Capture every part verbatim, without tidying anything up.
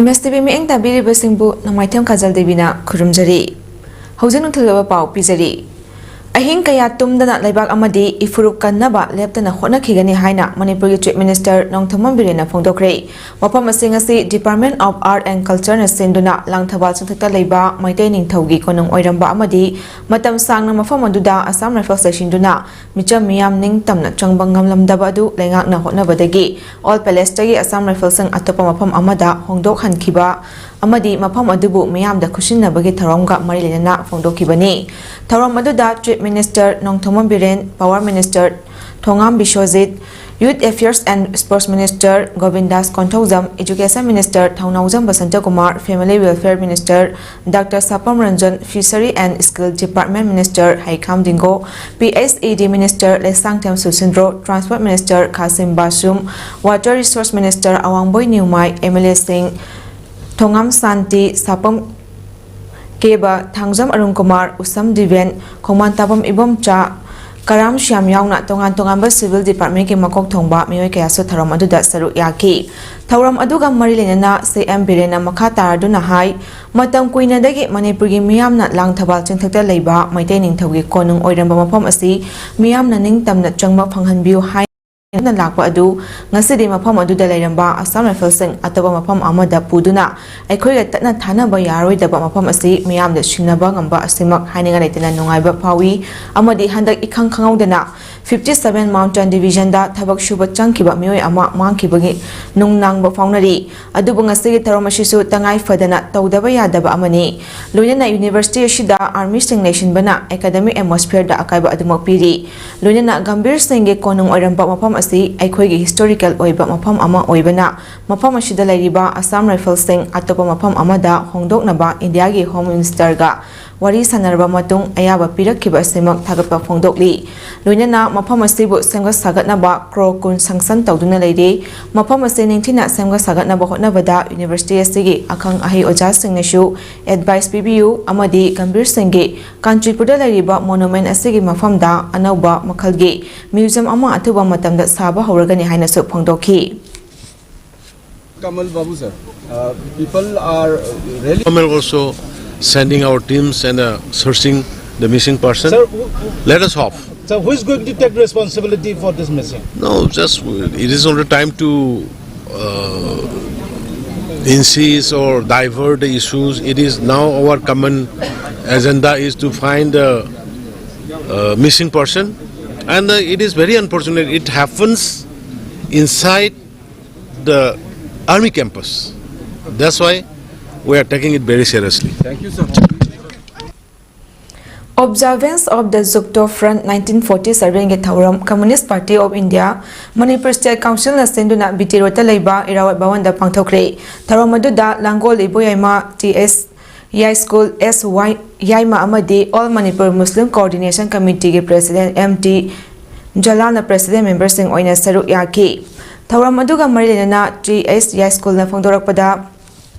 M ꯑꯦꯁ T V ꯃꯤꯠꯌꯦꯡ ꯇꯥꯕꯤꯔꯤꯕꯁꯤꯡꯕꯨ ꯅꯣꯡꯃꯥꯏꯊꯦꯝ ꯀꯥꯖꯜ ꯗꯦꯕꯤꯅ ꯈꯨꯔꯨꯝꯖꯔꯤ꯫ ꯍꯧꯖꯤꯛ ꯅꯨꯡꯊꯤꯜ ꯑꯣꯏꯕ ꯄꯥꯎ ꯄꯤꯖꯔꯤ꯫ ꯑꯍꯤꯡ ꯀꯌꯥ ꯇꯨꯝꯗꯅ ꯂꯩꯕꯥꯛ ꯑꯃꯗꯤ ꯏꯐꯨꯔꯨꯞ ꯀꯟꯅꯕ ꯂꯦꯞꯇꯅ ꯍꯣꯠꯅꯈꯤꯒꯅꯤ ꯍꯥꯏꯅ ꯃꯅꯤꯄꯨꯔꯒꯤ Chief Minister ꯅꯣꯡꯊꯣꯝꯕꯝ ꯕꯤꯔꯦꯟꯅ ꯐꯣꯡꯗꯣꯛꯈ꯭ꯔꯦ꯫ ꯃꯐꯝ ꯑꯁꯤꯡ ꯑꯁꯤ Department of Art and Culture ꯅ ꯁꯤꯟꯗꯨꯅ ꯂꯥꯡꯊꯕꯥꯜ ꯆꯤꯡꯊꯛꯇ ꯂꯩꯕ ꯃꯩꯇꯩ ꯅꯤꯡꯊꯧꯒꯤ ꯀꯣꯅꯨꯡ ꯑꯣꯏꯔꯝꯕ ꯑꯃꯗꯤ ꯃꯇꯝ ꯁꯥꯡꯅ ꯃꯐꯝ ꯑꯗꯨꯗ Assam Rifles ꯂꯩꯁꯤꯟꯗꯨꯅ ꯃꯤꯆꯝ ꯃꯤꯌꯥꯝ ꯅꯤꯡꯇꯝꯅ ꯆꯪꯕ ꯉꯝꯂꯝꯗꯕ ꯑꯗꯨ ꯂꯩꯉꯥꯛꯅ ꯍꯣꯠꯅꯕꯗꯒꯤ Old Palace ꯇꯒꯤ Assam Rifles ꯁꯤꯡ ꯑꯇꯣꯞꯄ ꯃꯐꯝ ꯑꯃꯗ ꯍꯣꯡꯗꯣꯛꯍꯟꯈꯤꯕ ꯑꯃꯗꯤ ꯃꯐꯝ ꯑꯗꯨꯕꯨ ꯃꯤꯌꯥꯝꯗ ꯈꯨꯠꯁꯤꯟꯅꯕꯒꯤ ꯊꯧꯔꯝꯒ ꯃꯔꯤ ꯂꯩꯅꯅ ꯐꯣꯡꯗꯣꯛꯈꯤꯕꯅꯤ꯫ ꯊꯧꯔꯝ ꯑꯗꯨꯗ Chief Minister Nongthombam Biren, Power Minister Thongam Biswajit, Youth Affairs and Sports Minister Gobindas Konthoujam, Education Minister Thounaojam Basantakumar, Family Welfare Minister doctor Sapam Ranjan, Fishery and Skill Department Minister Heikham Dingo, P H E D Minister Leishangthem Susindro, Transport Minister Khashim Vashum, Water Resource Minister Awangboi Newmai, M L A ꯁꯤꯡ ꯊꯣꯉꯥꯝ ꯁꯥꯟꯇꯤ, ꯁꯥꯄꯝ ꯀꯦꯕ, ꯊꯥꯡꯖꯝ ꯑꯔꯨꯟ ꯀꯨꯃꯥꯔ, ꯎꯁꯝ ꯗꯤꯕꯦꯟ, ꯈꯣꯡꯃꯥꯟ ꯇꯥꯕꯝ ꯏꯕꯣꯝꯆꯥ, ꯀꯔꯥꯝ ꯁ꯭ꯌꯥꯝ ꯌꯥꯎꯅ ꯇꯣꯉꯥꯟ ꯇꯣꯉꯥꯟꯕ civil department ꯀꯤ ꯃꯀꯣꯛ ꯊꯣꯡꯕ ꯃꯤꯑꯣꯏ ꯀꯌꯥꯁꯨ ꯊꯧꯔꯝ ꯑꯗꯨꯗ ꯁꯔꯨꯛ ꯌꯥꯈꯤ꯫ ꯊꯧꯔꯝ ꯑꯗꯨꯒ ꯃꯔꯤ ꯂꯩꯅꯅ C M ꯕꯤꯔꯦꯟꯅ ꯃꯈꯥ ꯇꯥꯔꯗꯨꯅ ꯍꯥꯏ, ꯃꯇꯝ ꯀꯨꯏꯅꯗꯒꯤ ꯃꯅꯤꯄꯨꯔꯒꯤ ꯃꯤꯌꯥꯝꯅ ꯂꯥꯡꯊꯕꯥꯜ ꯆꯤꯡꯊꯛꯇ ꯂꯩꯕ ꯃꯩꯇꯩ ꯅꯤꯡꯊꯧꯒꯤ ꯀꯣꯅꯨꯡ ꯑꯣꯏꯔꯝꯕ ꯃꯐꯝ ꯑꯁꯤ ꯃꯤꯌꯥꯝꯅ ꯅꯤꯡꯇꯝꯅ ꯆꯪꯕ ꯐꯪꯍꯟꯕꯤꯌꯨ ꯍꯥꯏ ꯂꯥꯛꯄ ꯑꯗꯨ ꯉꯁꯤꯗꯤ ꯃꯐꯝ ꯑꯗꯨꯗ ꯂꯩꯔꯝꯕ Assam Rifles ꯁꯤꯡ ꯑꯇꯣꯞꯄ ꯃꯐꯝ ꯑꯃꯗ ꯄꯨꯗꯨꯅ ꯑꯩꯈꯣꯏꯒ ꯇꯠꯅ ꯊꯥꯅꯕ ꯌꯥꯔꯣꯏꯗꯕ ꯃꯐꯝ ꯑꯁꯤ ꯃꯤꯌꯥꯝꯗ ꯁꯤꯟꯅꯕ ꯉꯝꯕ ꯑꯁꯤꯃꯛ ꯍꯥꯏꯅꯤꯡꯉꯥꯏ ꯂꯩꯇꯅ ꯅꯨꯡꯉꯥꯏꯕ ꯐꯥꯎꯏ꯫ ꯑꯃꯗꯤ ꯍꯟꯗꯛ ꯏꯈꯪ ꯈꯪꯍꯧꯗꯅ fifty seven Mountain Division ꯗ ꯊꯕꯛ ꯁꯨꯕ ꯆꯪꯈꯤꯕ ꯃꯤꯑꯣꯏ ꯑꯃ ꯃꯥꯡꯈꯤꯕꯒꯤ ꯅꯨꯡꯅꯥꯡꯕ ꯐꯥꯎꯅꯔꯤ꯫ ꯑꯗꯨꯕꯨ ꯉꯁꯤꯒꯤ ꯊꯧꯔꯝ ꯑꯁꯤꯁꯨ ꯇꯉꯥꯏ ꯐꯗꯅ ꯇꯧꯗꯕ ꯌꯥꯗꯕ ꯑꯃꯅꯤ꯫ ꯂꯣꯏꯅꯅ university ꯑꯁꯤꯗ army ꯁꯤꯡ ꯂꯩꯁꯤꯟꯕꯅ academic atmosphere ꯗ ꯑꯀꯥꯏꯕ ꯑꯗꯨꯃꯛ ꯄꯤꯔꯤ꯫ ꯂꯣꯏꯅꯅ ꯒꯝꯚꯤꯔ ꯁꯤꯡꯒꯤ ꯀꯣꯅꯨꯡ ꯑꯣꯏꯔꯝꯕ ꯃꯐꯝ ꯑꯁꯤ ꯑꯩꯈꯣꯏꯒꯤ historical ꯑꯣꯏꯕ ꯃꯐꯝ ꯑꯃ ꯑꯣꯏꯕꯅ, ꯃꯐꯝ ꯑꯁꯤꯗ ꯂꯩꯔꯤꯕ Assam Rifles ꯁꯤꯡ ꯑꯇꯣꯞꯄ ꯃꯐꯝ ꯑꯃꯗ ꯍꯣꯡꯗꯣꯛꯅꯕ ꯏꯟꯗꯤꯌꯥꯒꯤ Home Minister ꯒ ꯋꯥꯔꯤ ꯁꯥꯟꯅꯔꯕ ꯃꯇꯨꯡ ꯑꯌꯥꯕ ꯄꯤꯔꯛꯈꯤꯕ ꯑꯁꯤꯃꯛ ꯊꯥꯒꯠꯄ ꯐꯣꯡꯗꯣꯛꯂꯤ꯫ ꯂꯣꯏꯅꯅ ꯃꯐꯝ ꯑꯁꯤꯕꯨ ꯁꯦꯝꯒꯠ ꯁꯥꯒꯠꯅꯕ ꯀ꯭ꯔꯣꯔ ꯀꯨꯟ sanction ꯇꯧꯗꯨꯅ ꯂꯩꯔꯤ꯫ ꯃꯐꯝ ꯑꯁꯤ ꯅꯤꯡꯊꯤꯅ ꯁꯦꯝꯒꯠ ꯁꯥꯒꯠꯅꯕ ꯍꯣꯠꯅꯕꯗ university ꯑꯁꯤꯒꯤ ꯑꯈꯪ ꯑꯍꯩ ꯑꯣꯖꯥꯁꯤꯡꯅꯁꯨ advice ꯄꯤꯕꯤꯌꯨ ꯑꯃꯗꯤ ꯒꯝꯚꯤꯔ ꯁꯤꯡꯒꯤ ꯀꯥꯟꯆꯤꯄꯨꯔꯗ ꯂꯩꯔꯤꯕ monument ꯑꯁꯤꯒꯤ ꯃꯐꯝꯗ ꯑꯅꯧꯕ ꯃꯈꯜꯒꯤ museum ꯑꯃ ꯑꯊꯨꯕ ꯃꯇꯝꯗ ꯁꯥꯕ ꯍꯧꯔꯒꯅꯤ ꯍꯥꯏꯅꯁꯨ ꯐꯣꯡꯗꯣꯛꯈꯤ꯫ Kamal Babu, sir. Uh, people are really Kamal also sending our teams and uh, searching the missing person. Sir, who, who- Let us hope. Sir, who is going to take responsibility for this missing? No, just uh, it is only time to uh, insist or divert the issues. It is now our common agenda is to find the uh, missing person, and uh, it is very unfortunate. It happens inside the army campus. That's why we are taking it very seriously. Thank you, sir. Observance of the Jukto Front nineteen forty-sevenꯒꯤ ꯊꯧꯔꯝ Communist Party of India, Manipur State Councilꯅ ꯁꯤꯟꯗꯨꯅ B T ꯔꯣꯗꯇ ꯂꯩꯕ ꯏꯔꯥꯕꯣꯠ ꯚꯋꯟꯗ ꯄꯥꯡꯊꯣꯛꯈ꯭ꯔꯦ꯫ ꯊꯧꯔꯝ ꯑꯗꯨꯗ ꯂꯥꯡꯒꯣꯜ ꯏꯕꯣꯌꯥꯏꯃ T ꯑꯦꯁ ꯌꯥꯏꯁ꯭ꯀꯨꯜ ꯑꯦꯁ ꯋꯥꯏ ꯌꯥꯏꯃ ꯑꯃꯗꯤ All Manipur Muslim Coordination Committeeꯒꯤ President M T ꯖꯂꯥꯜꯅ President memberꯁꯤꯡ ꯑꯣꯏꯅ ꯁꯔꯨꯛ ꯌꯥꯈꯤ꯫ ꯊꯧꯔꯝ ꯑꯗꯨꯒ ꯃꯔꯤ ꯂꯩꯅꯅ ꯇꯤ ꯑꯦꯁ ꯌꯥꯏꯁ꯭ꯀꯨꯜꯅ ꯐꯣꯡꯗꯣꯔꯛꯄꯗ,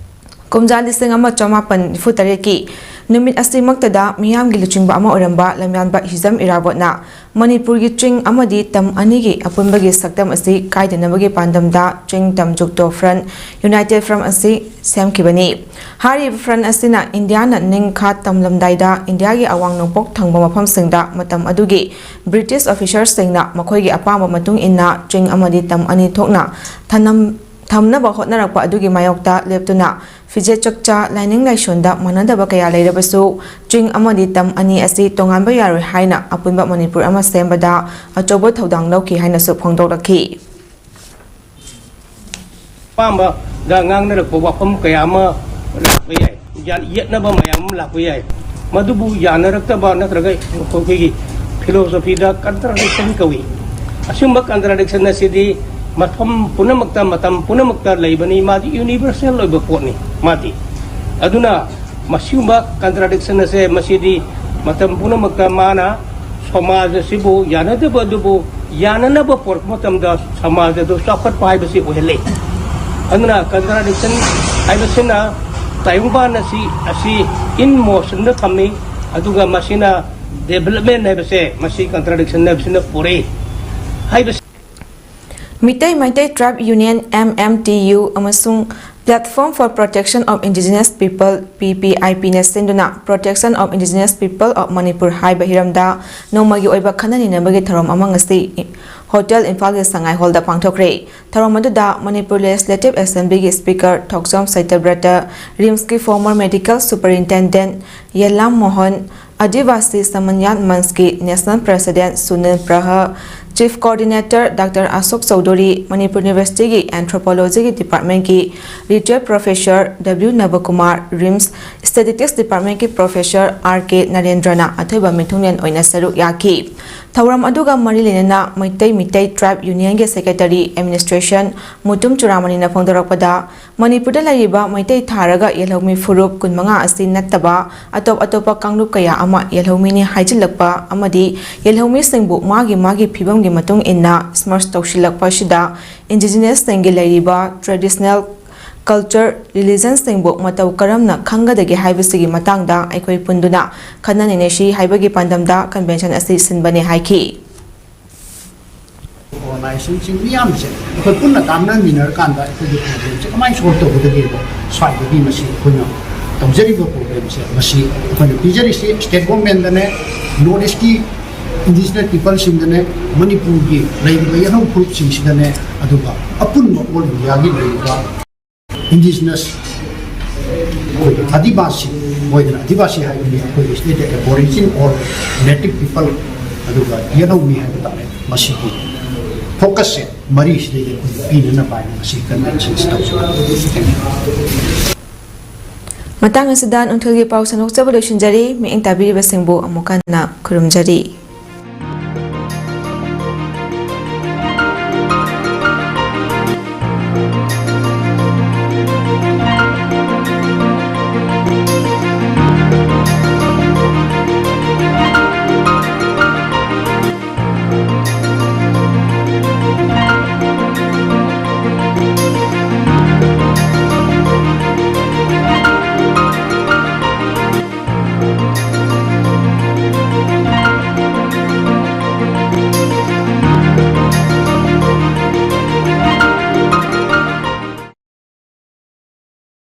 ꯀꯨꯝꯖꯥ ꯂꯤꯁꯤꯡ ꯑꯃ ꯆꯃꯥꯄꯟ ꯅꯤꯐꯨ ꯇꯔꯦꯠꯀꯤ ꯅꯨꯃꯤꯠ ꯑꯁꯤꯃꯛꯇꯗ ꯃꯤꯌꯥꯝꯒꯤ ꯂꯨꯆꯤꯡꯕ ꯑꯃ ꯑꯣꯏꯔꯝꯕ ꯂꯝꯌꯥꯟꯕ ꯍꯤꯖꯝ ꯏꯔꯥꯕꯣꯠꯅ ꯃꯅꯤꯄꯨꯔꯒꯤ ꯆꯤꯡ ꯑꯃꯗꯤ ꯇꯝ ꯑꯅꯤꯒꯤ ꯑꯄꯨꯟꯕꯒꯤ ꯁꯛꯇꯝ ꯑꯁꯤ ꯀꯥꯏꯗꯅꯕꯒꯤ ꯄꯥꯟꯗꯝꯗ ꯆꯤꯡ ꯇꯝ ꯖꯨꯛꯇꯣ Front, United Front ꯑꯁꯤ ꯁꯦꯝꯈꯤꯕꯅꯤ꯫ ꯍꯥꯏꯔꯤꯕ front ꯑꯁꯤꯅ ꯏꯟꯗꯤꯌꯥꯅ ꯅꯤꯡꯈꯥ ꯇꯝꯂꯝꯗꯥꯏꯗ ꯏꯟꯗꯤꯌꯥꯒꯤ ꯑꯋꯥꯡ ꯅꯣꯡꯄꯣꯛ ꯊꯪꯕ ꯃꯐꯝꯁꯤꯡꯗ ꯃꯇꯝ ꯑꯗꯨꯒꯤ British officerꯁꯤꯡꯅ ꯃꯈꯣꯏꯒꯤ ꯑꯄꯥꯝꯕ ꯃꯇꯨꯡ ꯏꯟꯅ ꯆꯤꯡ ꯑꯃꯗꯤ ꯇꯝ ꯑꯅꯤ ꯊꯣꯛꯅ ꯊꯅꯝ-, ꯊꯝꯅꯕ ꯍꯣꯠꯅꯔꯛꯄ ꯑꯗꯨꯒꯤ ꯃꯥꯌꯣꯛꯇ ꯂꯦꯞꯇꯨꯅ ꯐꯤꯖꯦꯠ ꯆꯛꯆꯥ, ꯂꯥꯏꯅꯤꯡ ꯂꯥꯏꯁꯣꯟꯗ ꯃꯥꯟꯅꯗꯕ ꯀꯌꯥ ꯂꯩꯔꯕꯁꯨ ꯆꯤꯡ ꯑꯃꯗꯤ ꯇꯝ ꯑꯅꯤ ꯑꯁꯤ ꯇꯣꯉꯥꯟꯕ ꯌꯥꯔꯣꯏ ꯍꯥꯏꯅ ꯑꯄꯨꯟꯕ ꯃꯅꯤꯄꯨꯔ ꯑꯃ ꯁꯦꯝꯕꯗ ꯑꯆꯧꯕ ꯊꯧꯗꯥꯡ ꯂꯧꯈꯤ ꯍꯥꯏꯅꯁꯨ ꯐꯣꯡꯗꯣꯛꯂꯛꯈꯤ꯫ ꯑꯄꯥꯝꯕꯗ ꯉꯥꯡꯅꯔꯛꯄ ꯋꯥꯐꯝ ꯀꯌꯥ ꯑꯃ ꯂꯥꯛꯄ ꯌꯥꯏ, ꯌꯥꯟ-, ꯌꯦꯠꯅꯕ ꯃꯌꯥꯝ ꯑꯃ ꯂꯥꯛꯄ ꯌꯥꯏ꯫ ꯃꯗꯨꯕꯨ ꯌꯥꯅꯔꯛꯇꯕ ꯅꯠꯇ꯭ꯔꯒ ꯑꯩꯈꯣꯏꯒꯤ philosophyꯗ contradiction ꯀꯧꯏ꯫ ꯑꯁꯤꯒꯨꯝꯕ contradiction ꯑꯁꯤꯗꯤ ꯃꯐꯝ ꯄꯨꯝꯅꯃꯛꯇ, ꯃꯇꯝ ꯄꯨꯝꯅꯃꯛꯇ ꯂꯩꯕꯅꯤ, ꯃꯥꯗꯤ universal ꯑꯣꯏꯕ ꯄꯣꯠꯅꯤ ꯃꯥꯗꯤ꯫ ꯑꯗꯨꯅ ꯃꯁꯤꯒꯨꯝꯕ contradiction ꯑꯁꯦ ꯃꯁꯤꯗꯤ ꯃꯇꯝ ꯄꯨꯝꯅꯃꯛꯇ ꯃꯥꯅ ꯁꯃꯥꯖ ꯑꯁꯤꯕꯨ ꯌꯥꯅꯗꯕ ꯑꯗꯨꯕꯨ ꯌꯥꯅꯅꯕ ꯄꯨꯔꯛꯄ ꯃꯇꯝꯗ ꯁꯃꯥꯖ ꯑꯗꯨ ꯆꯥꯎꯈꯠꯄ ꯍꯥꯏꯕꯁꯤ ꯑꯣꯏꯍꯜꯂꯤ꯫ ꯑꯗꯨꯅ contradiction ꯍꯥꯏꯕꯁꯤꯅ ꯇꯥꯏꯕꯪꯄꯥꯟ ꯑꯁꯤ, ꯑꯁꯤ in motionꯗ ꯊꯝꯃꯤ, ꯑꯗꯨꯒ ꯃꯁꯤꯅ development ꯍꯥꯏꯕꯁꯦ, ꯃꯁꯤ contradiction ꯍꯥꯏꯕꯁꯤꯅ ꯄꯨꯔꯛꯏ ꯍꯥꯏꯕꯁꯤ꯫ Meitei Meitei Tribe Union, M M T U, ꯑꯃꯁꯨꯡ Platform for Protection of Indigenous People, P P I P, ꯅ ꯁꯤꯟꯗꯨꯅ Protection of Indigenous People of Manipur ꯍꯥꯏꯕ ꯍꯤꯔꯝꯗ ꯅꯣꯡꯃꯒꯤ ꯑꯣꯏꯕ ꯈꯟꯅ ꯅꯩꯅꯕꯒꯤ ꯊꯧꯔꯝ ꯑꯃ ꯉꯁꯤ ꯍꯣꯇꯦꯜ ꯏꯝꯐꯥꯜꯒꯤ ꯁꯉꯥꯏ ꯍꯣꯜꯗ ꯄꯥꯡꯊꯣꯛꯈ꯭ꯔꯦ꯫ ꯊꯧꯔꯝ ꯑꯗꯨꯗ ꯃꯅꯤꯄꯨꯔ ꯂꯦꯖꯤꯁꯂꯦꯇꯤꯚ ꯑꯦꯁꯦꯝꯕ꯭ꯂꯤꯒꯤ ꯁ꯭ꯄꯤꯀꯔ ꯊꯣꯛꯆꯣꯝ ꯁꯇ꯭ꯌꯕ꯭ꯔꯇ, ꯔꯤꯝꯁꯀꯤ former medical superintendent Yelam Mohan, Adivasi Samanvay ꯃꯟꯆꯀꯤ national president Sunil Praha, chief coordinator doctor Ashok Chaudhuri, Manipur ꯌꯨꯅꯤꯚꯔꯁꯤꯇꯤꯒꯤ ꯑꯦꯟꯊ꯭ꯔꯣꯄꯣꯂꯣꯖꯤꯒꯤ ꯗꯤꯄꯥꯔꯠꯃꯦꯟꯠꯀꯤ retired professor W Nabakumar, RIMS statistics ꯗꯤꯄꯥꯔꯠꯃꯦꯟꯠꯀꯤ ꯄ꯭ꯔꯣꯐꯦꯁꯔ ꯑꯥꯔ ꯀꯦ ꯅꯔꯦꯟꯗ꯭ꯔꯅ ꯑꯊꯣꯏꯕ ꯃꯤꯊꯨꯡꯂꯦꯟ ꯑꯣꯏꯅ ꯁꯔꯨꯛ ꯌꯥꯈꯤ꯫ ꯊꯧꯔꯝ ꯑꯗꯨꯒ ꯃꯔꯤ ꯂꯩꯅꯅ ꯃꯩꯇꯩ ꯃꯤꯇꯩ ꯇ꯭ꯔꯥꯏꯕ ꯌꯨꯅꯤꯌꯟꯒꯤ ꯁꯦꯀ꯭ꯔꯦꯇꯔꯤ ꯑꯦꯗꯃꯤꯅꯤꯁꯇ꯭ꯔꯦꯁꯟ ꯃꯨꯇꯨꯝ ꯆꯨꯔꯥꯃꯅꯤꯅ ꯐꯣꯡꯗꯣꯔꯛꯄꯗ, ꯃꯅꯤꯄꯨꯔꯗ ꯂꯩꯔꯤꯕ ꯃꯩꯇꯩ ꯊꯥꯔꯒ ꯌꯦꯜꯍꯧꯃꯤ ꯐꯨꯔꯨꯞ ꯀꯨꯟꯃꯉꯥ ꯑꯁꯤ ꯅꯠꯇꯕ ꯑꯇꯣꯞ ꯑꯇꯣꯞꯄ ꯀꯥꯡꯂꯨꯞ ꯀꯌꯥ ꯑꯃ ꯌꯦꯜꯍꯧꯃꯤꯅꯤ ꯍꯥꯏꯖꯤꯜꯂꯛꯄ ꯑꯃꯗꯤ ꯌꯦꯜꯍꯧꯃꯤꯁꯤꯡꯕꯨ ꯃꯥꯒꯤ ꯃꯥꯒꯤ ꯐꯤꯕꯝꯒꯤ ꯃꯇꯨꯡ ꯏꯟꯅ ꯁ꯭ꯃꯔꯖ ꯇꯧꯁꯤꯜꯂꯛꯄ ꯑꯁꯤꯗ ꯏꯟꯗꯤꯖꯤꯅꯁꯁꯤꯡꯒꯤ ꯂꯩꯔꯤꯕ ꯇ꯭ꯔꯦꯗꯤꯁꯅꯦꯜ ꯀꯜꯆꯔ, ꯔꯤꯂꯤꯖꯟꯁꯤꯡꯕꯨ ꯃꯇꯧ ꯀꯔꯝꯅ ꯈꯪꯒꯗꯒꯦ ꯍꯥꯏꯕꯁꯤꯒꯤ ꯃꯇꯥꯡꯗ ꯑꯩꯈꯣꯏ ꯄꯨꯟꯗꯨꯅ ꯈꯟꯅ ꯅꯩꯅꯁꯤ ꯍꯥꯏꯕꯒꯤ ꯄꯥꯟꯗꯝꯗ ꯀꯟꯚꯦꯟꯁꯟ ꯑꯁꯤ ꯁꯤꯟꯕꯅꯦ ꯍꯥꯏꯈꯤ꯫ ꯑꯣꯔꯒꯅꯥꯏꯖꯦꯁꯟꯁꯤꯡ ꯃꯤꯌꯥꯝꯁꯦ ꯑꯩꯈꯣꯏ ꯄꯨꯟꯅ ꯇꯥꯟꯅꯃꯤꯟꯅꯔꯀꯥꯟꯗ ꯑꯩꯈꯣꯏꯒꯤ ꯄ꯭ꯔꯣꯕ꯭ꯂꯦꯝꯁꯦ ꯀꯃꯥꯏꯅ ꯁꯣꯜꯕ ꯇꯧꯒꯗꯒꯦꯗꯣ ꯁ꯭ꯋꯥꯏꯗꯒꯤ ꯃꯁꯤ ꯑꯩꯈꯣꯏꯅ ꯇꯧꯖꯔꯤꯕ ꯄ꯭ꯔꯣꯕ꯭ꯂꯦꯝꯁꯦ ꯃꯁꯤ ꯑꯩꯈꯣꯏꯅ ꯄꯤꯖꯔꯤꯁꯤ ꯁ꯭ꯇꯦꯠ ꯒꯣꯔꯃꯦꯟꯗꯅꯦ, ꯅꯣꯔꯠ ꯏꯁꯀꯤ ꯏꯟꯗꯤꯖꯤꯅꯁ ꯄꯤꯄꯜꯁꯤꯡꯗꯅꯦ, ꯃꯅꯤꯄꯨꯔꯒꯤ ꯂꯩꯔꯤꯕ ꯌꯦꯜꯍꯧ ꯐꯨꯔꯨꯞꯁꯤꯡꯁꯤꯗꯅꯦ, ꯑꯗꯨꯒ ꯑꯄꯨꯟꯕ ꯑꯣꯜ ꯏꯟꯗꯤꯌꯥꯒꯤ ꯂꯩꯔꯤꯕ ꯏꯟꯗꯤꯖꯤꯅꯁ ꯑꯩꯈꯣꯏꯒꯤ ꯑꯗꯤꯕꯥꯁꯤ, ꯃꯣꯏꯗꯅ ꯑꯗꯤꯕꯥꯁꯤ ꯍꯥꯏꯕꯅꯤ, ꯑꯩꯈꯣꯏꯒꯤ ꯁꯤꯗꯩꯗ ꯑꯦꯕꯣꯔꯤꯖꯤꯟ ꯑꯣꯔ ꯅꯦꯇꯤꯚ ꯄꯤꯄꯜ, ꯑꯗꯨꯒ ꯌꯦꯜꯍꯧꯃꯤ ꯍꯥꯏꯕ ꯇꯥꯔꯦ꯫ ꯃꯁꯤꯒꯤ ꯐꯣꯀꯁꯁꯦ ꯃꯔꯤꯁꯤꯗꯩꯗ ꯑꯩꯈꯣꯏꯒꯤ ꯄꯤꯅꯅꯕ ꯍꯥꯏꯅ ꯃꯁꯤ ꯀꯟꯚꯦꯟꯁꯟꯁꯤ ꯇꯧꯖꯕꯅꯤ꯫ ꯃꯇꯥꯡ ꯑꯁꯤꯗ ꯅꯨꯡꯊꯤꯜꯒꯤ ꯄꯥꯎ ꯁꯟꯗꯣꯛꯆꯕ ꯂꯣꯏꯁꯤꯟꯖꯔꯤ꯫ ꯃꯤꯠꯌꯦꯡ ꯇꯥꯕꯤꯔꯤꯕꯁꯤꯡꯕꯨ ꯑꯃꯨꯛ ꯍꯟꯅ ꯈꯨꯔꯨꯝꯖꯔꯤ꯫